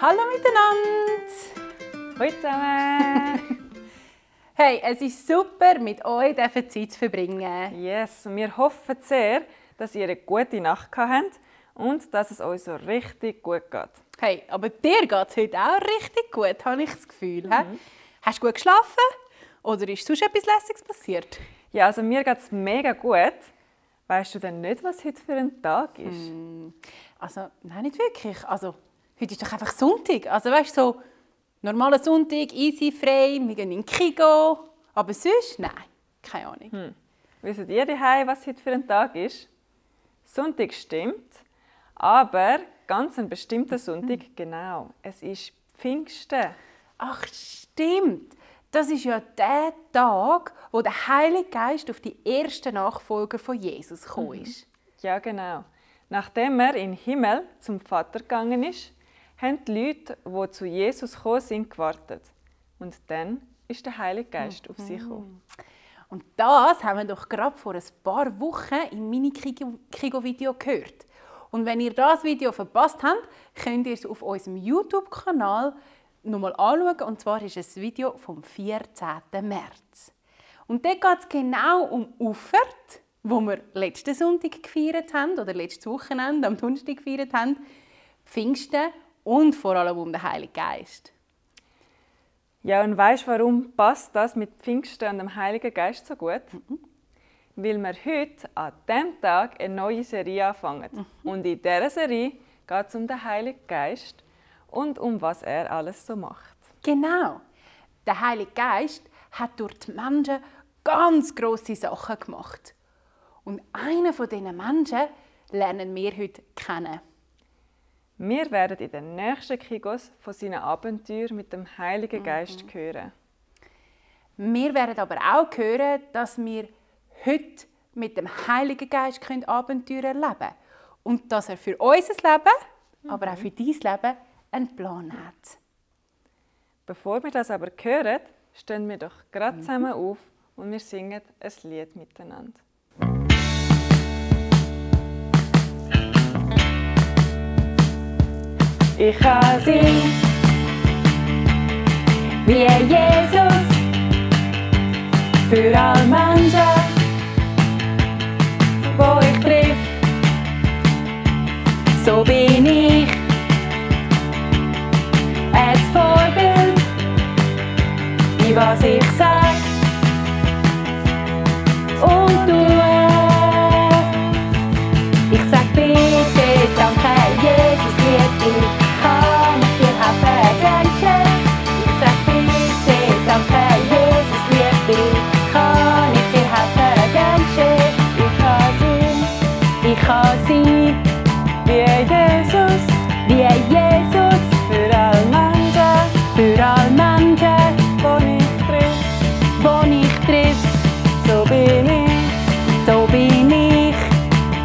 Hallo miteinander! Hallo zusammen! Hey, es ist super, mit euch Zeit zu verbringen. Yes, und wir hoffen sehr, dass ihr eine gute Nacht habt und dass es euch so richtig gut geht. Hey, aber dir geht es heute auch richtig gut, habe ich das Gefühl. Hast du gut geschlafen? Oder ist sonst etwas Lässiges passiert? Ja, also mir geht es mega gut. Weißt du denn nicht, was heute für ein Tag ist? Also, nein, nicht wirklich. Also, heute ist doch einfach Sonntag. Also, weißt du, so normaler Sonntag, easy, frei, wir gehen in den Kino. Aber sonst, nein, keine Ahnung. Wisst ihr daheim, was heute für ein Tag ist? Sonntag stimmt, aber ganz ein bestimmter Sonntag, genau. Es ist Pfingsten. Ach, stimmt. Das ist ja der Tag, wo der Heilige Geist auf die ersten Nachfolger von Jesus gekommen ist. Ja, genau. Nachdem er in den Himmel zum Vater gegangen ist, haben die Leute, die zu Jesus gekommen sind, gewartet. Und dann ist der Heilige Geist auf sie gekommen. Und das haben wir doch gerade vor ein paar Wochen im Mini-Kigo-Video gehört. Und wenn ihr das Video verpasst habt, könnt ihr es auf unserem YouTube-Kanal nochmal anschauen. Und zwar ist es ein Video vom 14. März. Und dort geht es genau um Auffahrt, wo wir letzten Sonntag gefeiert haben, oder letztes Wochenende am Donnerstag gefeiert haben, Pfingsten und vor allem um den Heiligen Geist. Ja, und weißt du, warum passt das mit Pfingsten und dem Heiligen Geist so gut? Weil wir heute an diesem Tag eine neue Serie anfangen. Und in dieser Serie geht es um den Heiligen Geist und um was er alles so macht. Genau. Der Heilige Geist hat durch die Menschen ganz grosse Sachen gemacht. Und einen von diesen Menschen lernen wir heute kennen. Wir werden in den nächsten Kigos von seinen Abenteuern mit dem Heiligen Geist hören. Wir werden aber auch hören, dass wir heute mit dem Heiligen Geist Abenteuer erleben können. Und dass er für unser Leben, aber auch für dein Leben einen Plan hat. Bevor wir das aber hören, stehen wir doch gerade zusammen auf und wir singen ein Lied miteinander. Ich kann singen, Wie Jesus für alle Menschen, wo ich triff, so bin ich ein Vorbild, wie was ich sag und tue. Ich sag bitte, danke, Jesus liebt dich. Kann ich dir helfen, Dankeschön? Ich sag bitte, danke, Jesus liebt dich. Kann ich dir helfen, Dankeschön? Ich kann sein, wie Jesus für alle Menschen, wo ich triff, so bin ich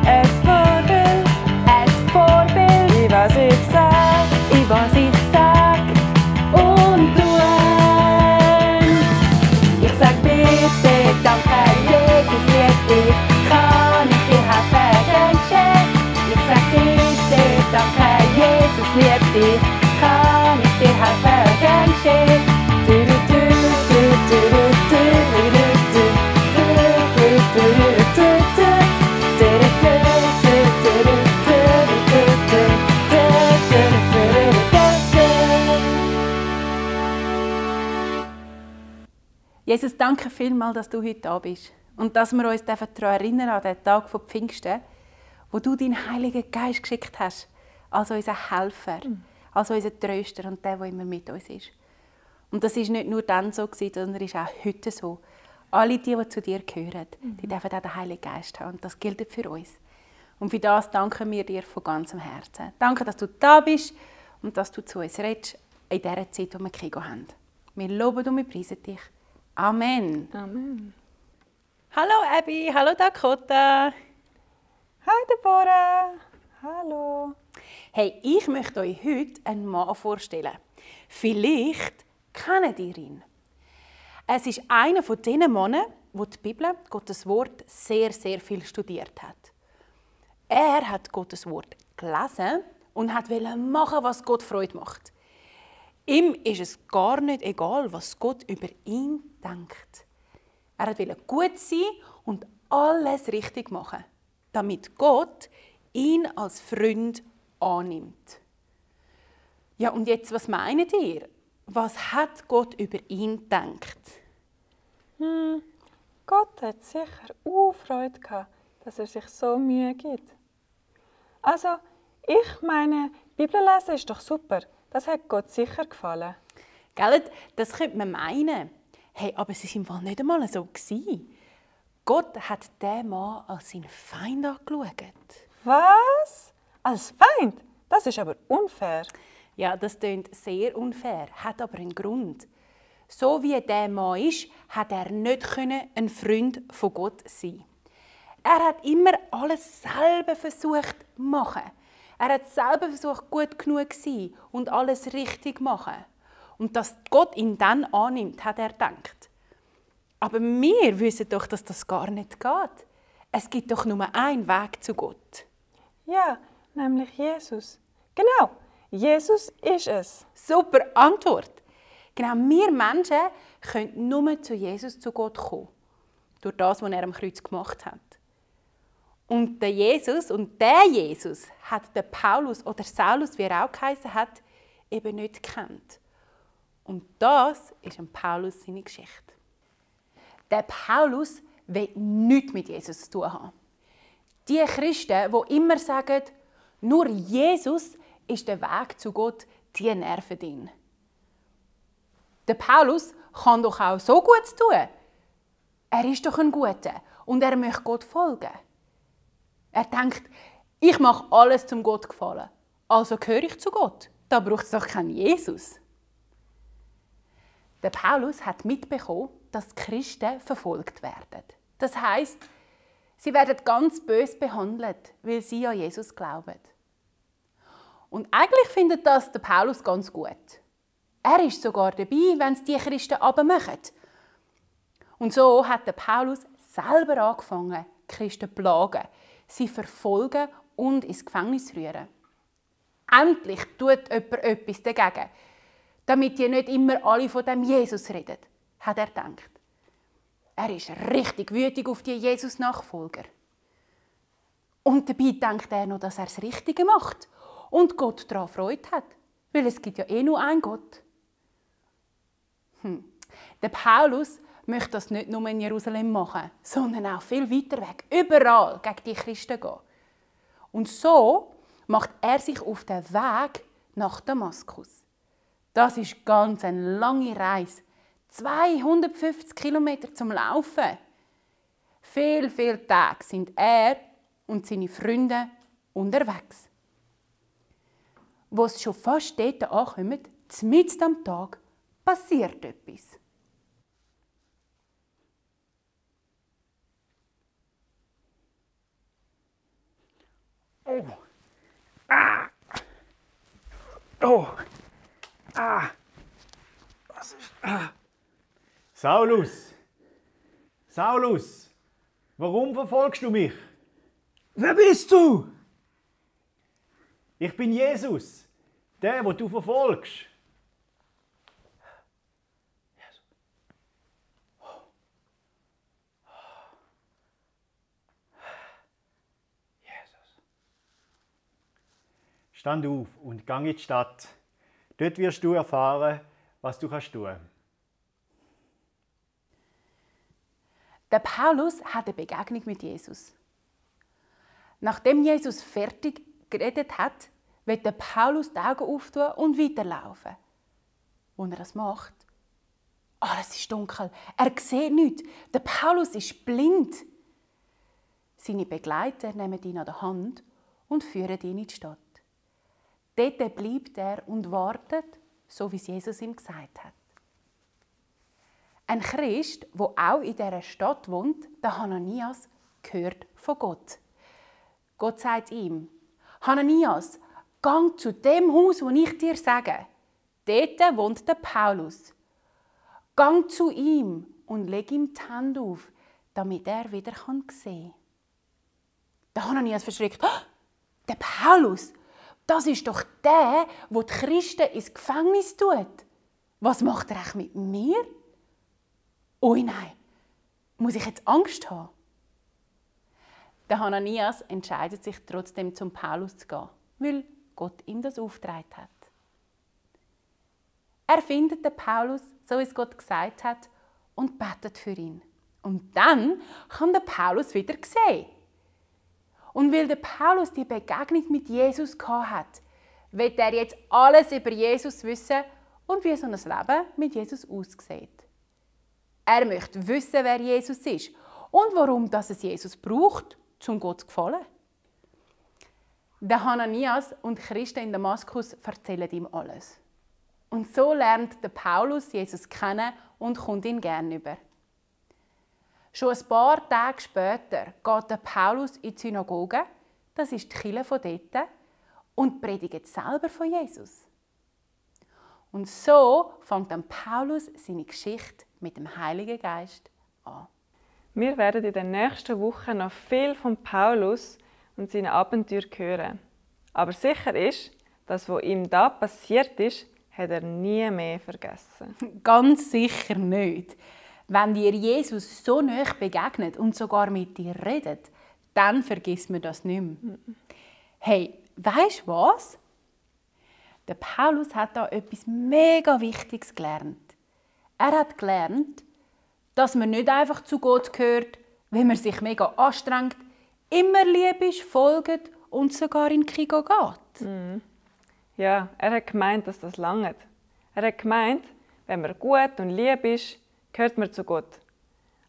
ein Vorbild, wie was ich sag und tue. Ich sag bitte, danke, Jesus liebt dich. Kann ich dir helfen, Dankeschön? Ich sag bitte, danke, Jesus liebt dich. Kann ich dir helfen, Dankeschön? Jesus, danke vielmals, dass du heute da bist und dass wir uns daran erinnern an den Tag von Pfingsten, wo du deinen Heiligen Geist geschickt hast, als unser Helfer, als unser Tröster und der immer mit uns ist. Und das ist nicht nur dann so gewesen, sondern ist auch heute so. Alle die zu dir gehören, die dürfen auch den Heiligen Geist haben und das gilt für uns. Und für das danken wir dir von ganzem Herzen. Danke, dass du da bist und dass du zu uns redest in dieser Zeit, die wir Kigo haben. Wir loben und wir preisen dich. Amen. Amen. Hallo Abby, hallo Dakota. Hi Deborah. Hallo. Hey, ich möchte euch heute einen Mann vorstellen. Vielleicht kennt ihr ihn. Es ist einer von diesen Männern, der die Bibel, Gottes Wort, sehr, sehr viel studiert hat. Er hat Gottes Wort gelesen und wollte machen, was Gott Freude macht. Ihm ist es gar nicht egal, was Gott über ihn denkt. Er will gut sein und alles richtig machen, damit Gott ihn als Freund annimmt. Ja, und jetzt, was meint ihr? Was hat Gott über ihn gedacht? Gott hat sicher Freude gehabt, dass er sich so Mühe gibt. Also, ich meine, Bibel lesen ist doch super. Das hat Gott sicher gefallen. Gell? Das könnte man meinen. Hey, aber es war im Fall nicht einmal so. Gott hat diesen Mann als seinen Feind angeschaut. Was? Als Feind? Das ist aber unfair. Ja, das klingt sehr unfair, hat aber einen Grund. So wie der Mann ist, hat er nicht ein Freund von Gott sein. Er hat immer alles selber versucht zu machen. Er hat selber versucht, gut genug zu sein und alles richtig zu machen. Und dass Gott ihn dann annimmt, hat er gedacht. Aber wir wissen doch, dass das gar nicht geht. Es gibt doch nur einen Weg zu Gott. Ja, nämlich Jesus. Genau, Jesus ist es. Super Antwort. Genau, wir Menschen können nur zu Jesus, zu Gott kommen. Durch das, was er am Kreuz gemacht hat. Und der Jesus hat der Paulus oder Saulus, wie er auch geheißen hat, eben nicht gekannt. Und das ist ein Paulus seine Geschichte. Der Paulus will nichts mit Jesus zu tun haben. Die Christen, die immer sagen, nur Jesus ist der Weg zu Gott, die nerven ihn. Der Paulus kann doch auch so gut tun. Er ist doch ein Guter und er möchte Gott folgen. Er denkt, ich mache alles, um Gott zu gefallen. Also gehöre ich zu Gott. Da braucht es doch keinen Jesus. Der Paulus hat mitbekommen, dass die Christen verfolgt werden. Das heisst, sie werden ganz böse behandelt, weil sie an Jesus glauben. Und eigentlich findet das der Paulus ganz gut. Er ist sogar dabei, wenn es die Christen abmachen. Und so hat der Paulus selber angefangen, die Christen zu plagen, sie verfolgen und ins Gefängnis rühren. Endlich tut jemand etwas dagegen, damit die nicht immer alle von dem Jesus reden, hat er gedacht. Er ist richtig wütig auf die Jesus-Nachfolger. Und dabei denkt er noch, dass er das Richtige macht und Gott daran Freude hat, weil es gibt ja nur einen Gott. Der Paulus möchte das nicht nur in Jerusalem machen, sondern auch viel weiter weg, überall gegen die Christen gehen. Und so macht er sich auf den Weg nach Damaskus. Das ist ganz eine lange Reise. 250 Kilometer zum Laufen. Viele Tage sind er und seine Freunde unterwegs. Wo sie schon fast dort ankommen, mitten am Tag, passiert etwas. Oh. Ah. Oh. Ah. Was ist... Ah. Saulus! Saulus! Warum verfolgst du mich? Wer bist du? Ich bin Jesus, der, wo du verfolgst. Jesus. Stand auf und gang in die Stadt. Dort wirst du erfahren, was du kannst tun. Der Paulus hat eine Begegnung mit Jesus. Nachdem Jesus fertig geredet hat, wird der Paulus die Augen auftun und weiterlaufen. Als er das macht, alles ist dunkel. Er sieht nichts. Der Paulus ist blind. Seine Begleiter nehmen ihn an der Hand und führen ihn in die Stadt. Dort bleibt er und wartet, so wie es Jesus ihm gesagt hat. Ein Christ, der auch in dieser Stadt wohnt, der Hananias, gehört von Gott. Gott sagt ihm, Hananias, gang zu dem Haus, wo ich dir sage. Dort wohnt der Paulus. Gang zu ihm und leg ihm die Hände auf, damit er wieder sehen kann. Der Hananias verschreckt. Oh, der Paulus, das ist doch der, der die Christen ins Gefängnis tut. Was macht er eigentlich mit mir? Ui nein, muss ich jetzt Angst haben? Der Hananias entscheidet sich trotzdem, zum Paulus zu gehen, weil Gott ihm das aufgetragen hat. Er findet den Paulus, so wie es Gott gesagt hat, und betet für ihn. Und dann kann der Paulus wieder sehen. Und weil der Paulus die Begegnung mit Jesus hat, will er jetzt alles über Jesus wissen und wie so ein Leben mit Jesus aussieht. Er möchte wissen, wer Jesus ist und warum es Jesus braucht, um Gott zu gefallen. Der Hananias und die Christen in Damaskus erzählen ihm alles. Und so lernt der Paulus Jesus kennen und kommt ihn gerne über. Schon ein paar Tage später geht der Paulus in die Synagoge, das ist die Kirche von dort, und predigt selber von Jesus. Und so fängt dann Paulus seine Geschichte mit dem Heiligen Geist an. Wir werden in den nächsten Wochen noch viel von Paulus und seinen Abenteuern hören. Aber sicher ist, dass was ihm da passiert ist, hat er nie mehr vergessen. Ganz sicher nicht. Wenn dir Jesus so nahe begegnet und sogar mit dir redet, dann vergisst man das nicht mehr. Hey, weisst du was? Der Paulus hat da etwas mega Wichtiges gelernt. Er hat gelernt, dass man nicht einfach zu Gott gehört, wenn man sich mega anstrengt, immer lieb ist, folgt und sogar in die Kirche geht. Ja, er hat gemeint, dass das langt. Er hat gemeint, wenn man gut und lieb ist, gehört man zu Gott.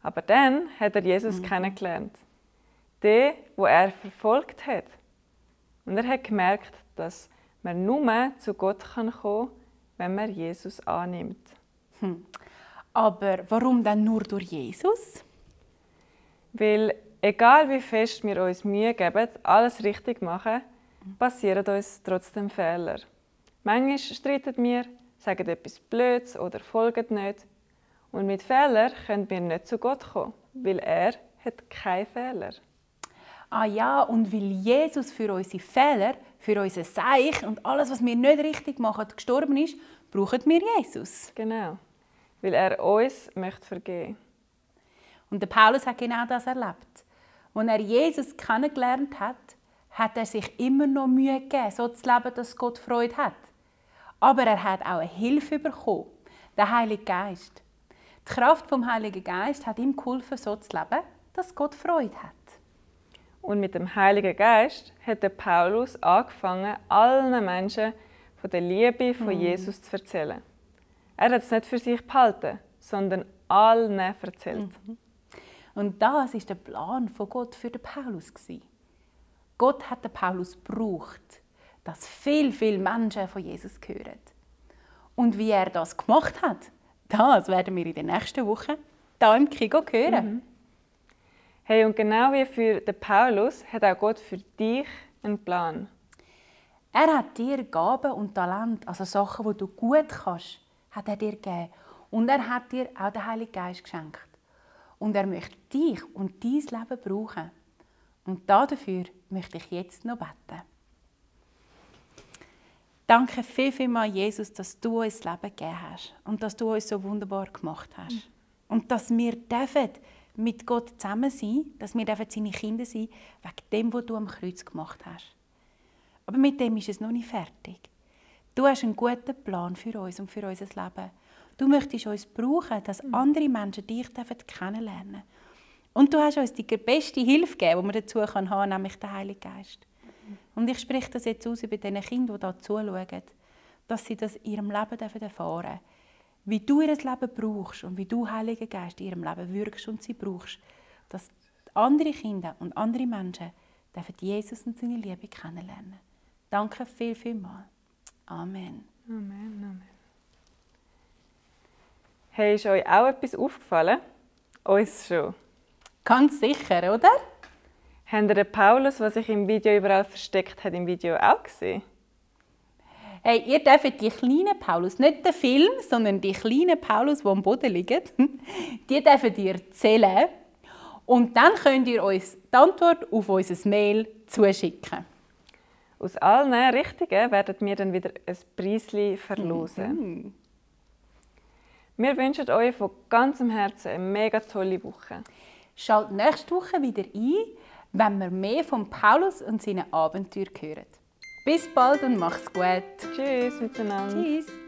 Aber dann hat er Jesus kennengelernt. Den, wo er verfolgt hat. Und er hat gemerkt, dass man nur zu Gott kommen kann, wenn man Jesus annimmt. Aber warum dann nur durch Jesus? Weil, egal wie fest wir uns Mühe geben, alles richtig zu machen, passieren uns trotzdem Fehler. Manchmal streiten wir, sagen etwas Blödes oder folgen nicht. Und mit Fehlern können wir nicht zu Gott kommen, weil er hat keine Fehler. Ah ja, und weil Jesus für unsere Fehler, für unser Seich und alles, was wir nicht richtig machen, gestorben ist, brauchen wir Jesus. Genau, weil er uns möchte vergeben. Und der Paulus hat genau das erlebt. Als er Jesus kennengelernt hat, hat er sich immer noch Mühe gegeben, so zu leben, dass Gott Freude hat. Aber er hat auch eine Hilfe bekommen, den Heiligen Geist. Die Kraft vom Heiligen Geist hat ihm geholfen, so zu leben, dass Gott Freude hat. Und mit dem Heiligen Geist hat der Paulus angefangen, allen Menschen von der Liebe von Jesus zu erzählen. Er hat es nicht für sich behalten, sondern allen erzählt. Und das war der Plan von Gott für den Paulus. Gott hat den Paulus gebraucht, dass viele Menschen von Jesus hören. Und wie er das gemacht hat, das werden wir in den nächsten Wochen hier im Kigo hören. Hey, und genau wie für den Paulus hat auch Gott für dich einen Plan. Er hat dir Gaben und Talente, also Sachen, die du gut kannst, hat er dir gegeben. Und er hat dir auch den Heiligen Geist geschenkt. Und er möchte dich und dein Leben brauchen. Und dafür möchte ich jetzt noch beten. Danke vielmals, Jesus, dass du uns das Leben gegeben hast und dass du uns so wunderbar gemacht hast. Und dass wir mit Gott zusammen sein, dass wir seine Kinder sein, wegen dem, was du am Kreuz gemacht hast. Aber mit dem ist es noch nicht fertig. Du hast einen guten Plan für uns und für unser Leben. Du möchtest uns brauchen, dass andere Menschen dich kennenlernen dürfen. Und du hast uns die beste Hilfe gegeben, die man dazu haben kann, nämlich den Heiligen Geist. Und ich spreche das jetzt aus über diesen Kindern, die hier zuschauen, dass sie das in ihrem Leben erfahren dürfen. Wie du ihr Leben brauchst und wie du, Heiliger Geist, in ihrem Leben wirkst und sie brauchst, dass andere Kinder und andere Menschen dürfen Jesus und seine Liebe kennenlernen. Danke vielmals. Amen. Amen, Amen. Hey, ist euch auch etwas aufgefallen? Uns schon. Ganz sicher, oder? Habt ihr den Paulus, der sich im Video überall versteckt hat, im Video auch gesehen? Hey, ihr dürft die kleinen Paulus, nicht den Film, sondern die kleinen Paulus, die am Boden liegen, die dürft ihr zählen. Und dann könnt ihr uns die Antwort auf unser Mail zuschicken. Aus allen Richtigen werden wir dann wieder ein Preisli verlosen. Wir wünschen euch von ganzem Herzen eine mega tolle Woche. Schalt nächste Woche wieder ein, wenn wir mehr von Paulus und seinen Abenteuern hören. Bis bald und mach's gut. Tschüss miteinander. Tschüss.